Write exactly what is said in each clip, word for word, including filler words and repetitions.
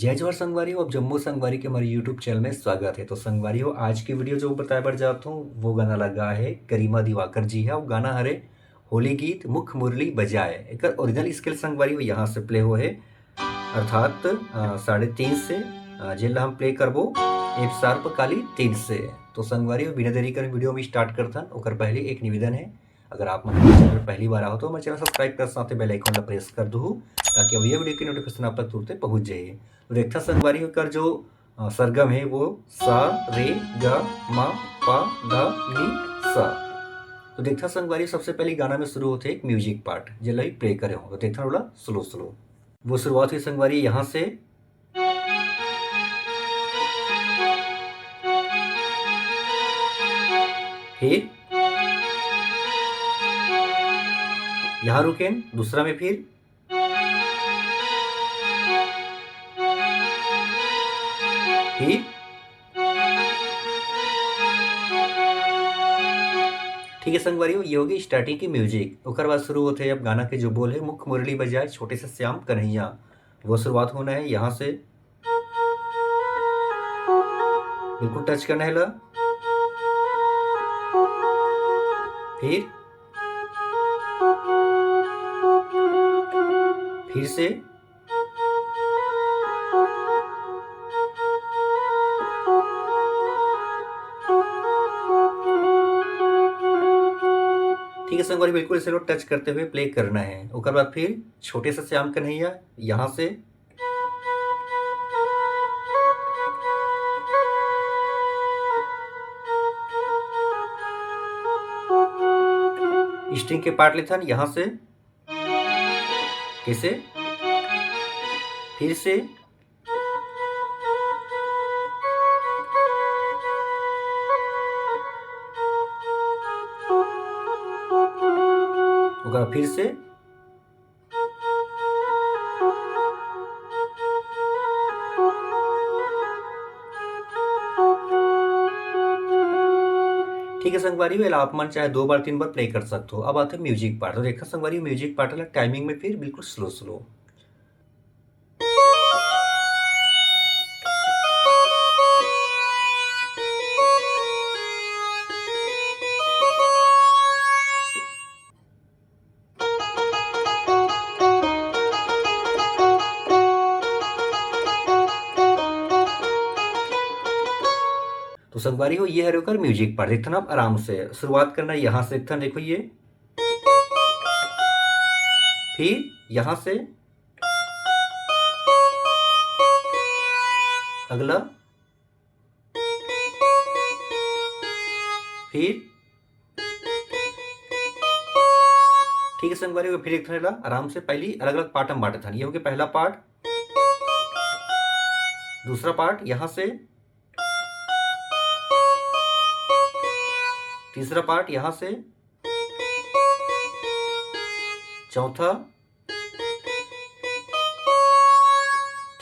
जय जोहार संगवारी हो, आप जम्मो संगवारी के हमारे YouTube चैनल में स्वागत है। तो संगवारी हो, आज की वीडियो जो बताए बर जात हूँ, वो गाना ला गाए हे गरिमा दिवाकर जी हे, अउ गाना हरे होली गीत मुख मुरली बजाए। एकर ओरिजिनल स्केल संगवारी हो यहाँ से प्ले होए हे, अर्थात, अ, साढ़े तीन से, अ, जेन ला हम प्ले करबो F sharp काली तीन से। तो संगवारी हो, बिना देरी करे वीडियो में स्टार्ट करथन। ओकर पहले एक निवेदन है, अगर आप मन हमारे चैनल पर पहली बार आओ तो हमारे चैनल सब्सक्राइब कर साथ बेल आइकन ला प्रेस कर दू, ताकि अब ये वीडियो की नोटिफिकेशन आप तक तुरंत पहुंच जाए। तो देखथन संगवारी हो, एकर जो, अ, सरगम है वो सा रे ग म प ध नि सा। तो देखथन संगवारी, सबसे पहले गाना में शुरू होते एक म्यूजिक पार्ट, जेला भी प्ले करे हो। तो देखथन ओला स्लो स्लो। वो शुरुआत हुई संगवारी यहाँ से, फिर यहाँ रुकेन, दूसरा में फिर, फिर ठीक है संगवारी हो, ये होगी स्टार्टिंग की म्यूजिक। ओकर बाद शुरू होते हैं अब गाना के जो बोल है, मुख मुरली बजाए छोटे से श्याम कन्हैया। वो शुरुआत होना है यहाँ से, बिल्कुल टच करना है ला, फिर, फिर से। ठीक है संगवारी, बिल्कुल इसे लोग टच करते हुए प्ले करना है। ओकर बाद फिर छोटे से श्याम कन्हैया यहाँ से, स्ट्रिंग के पार्ट लेथन यहाँ से, कैसे, फिर से, ओकरा फिर से। ठीक है संगवारी हो, एला आप मन चाहे दो बार, तीन बार प्ले कर सकते हो। अब आते हैं म्यूजिक पार्ट। तो देखा संगवारी, म्यूजिक पार्ट वाला टाइमिंग में फिर बिल्कुल स्लो स्लो। तो संगवारी हो, ये हरे ओकर म्यूजिक पार्ट। देखथन आप आराम से शुरुआत करना है यहाँ से। देखथन, देखो ये, फिर यहाँ से अगला, फिर ठीक है संगवारी हो, फिर एक ठन ला आराम से पहली अलग-अलग पार्ट हम बांटत हन। ये हो गया पहला पार्ट, दूसरा पार्ट यहाँ से, तीसरा पार्ट यहाँ से, चौथा।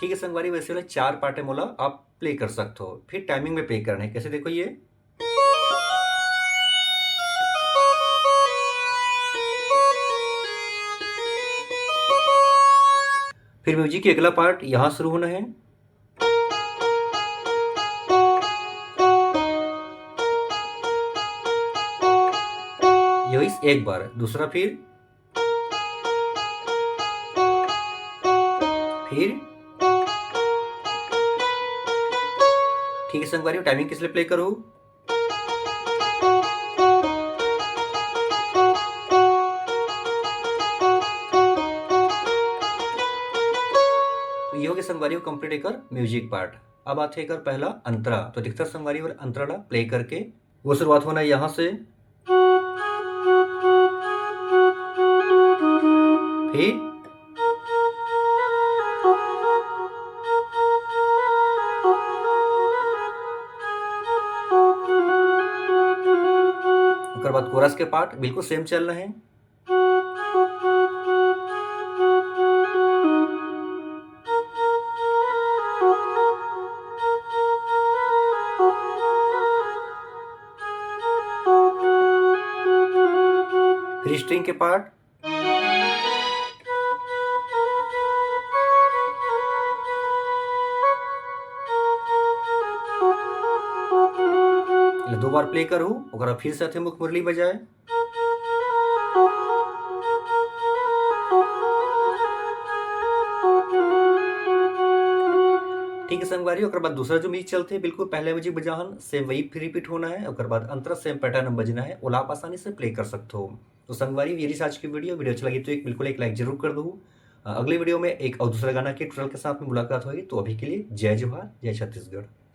ठीक है संगवारी, वैसे वाले चार पार्ट है मोला, आप प्ले कर सकते हो। फिर टाइमिंग में प्ले करना है। कैसे, देखो ये, फिर म्यूजिक की अगला पार्ट यहाँ शुरू होना है। ये हुई एक बार, दूसरा फिर, फिर ठीक है संगवारी, टाइमिंग किस लिए प्ले करूँ? तो ये हो गया संगवारी हो कंप्लीट एकर म्यूजिक पार्ट। अब आथे एकर पहला अंतरा। तो देखथन संगवारी हो अंतरा ला प्ले करके, वो शुरुआत होना है यहाँ से, फिर ओकर बाद कोरस के पार्ट बिल्कुल सेम चलना है। फिर स्ट्रिंग के पार्ट, और प्ले करू, ओकरा फिर से अथे मुख मुरली बजाए। ठीक है संगवारी, ओकर बाद दूसरा जो म्यूजिक चलथे, बिल्कुल पहले म्यूजिक बजाहन, सेम वही फिर रिपीट होना है, ओकर बाद अंतरा सेम पैटर्न में बजना है, ओला आप आसानी से प्ले कर सकते हो। तो संगवारी, ये रही आज की वीडियो। वीडियो अच्छा लगी तो एक, बिल्कुल एक लाइक जरूर कर दो। अ, अगले वीडियो में एक और दूसरा गाना के ट्यूटोरियल के साथ में मुलाकात होगी। तो अभी के लिए जय जोहार, जय छत्तीसगढ़।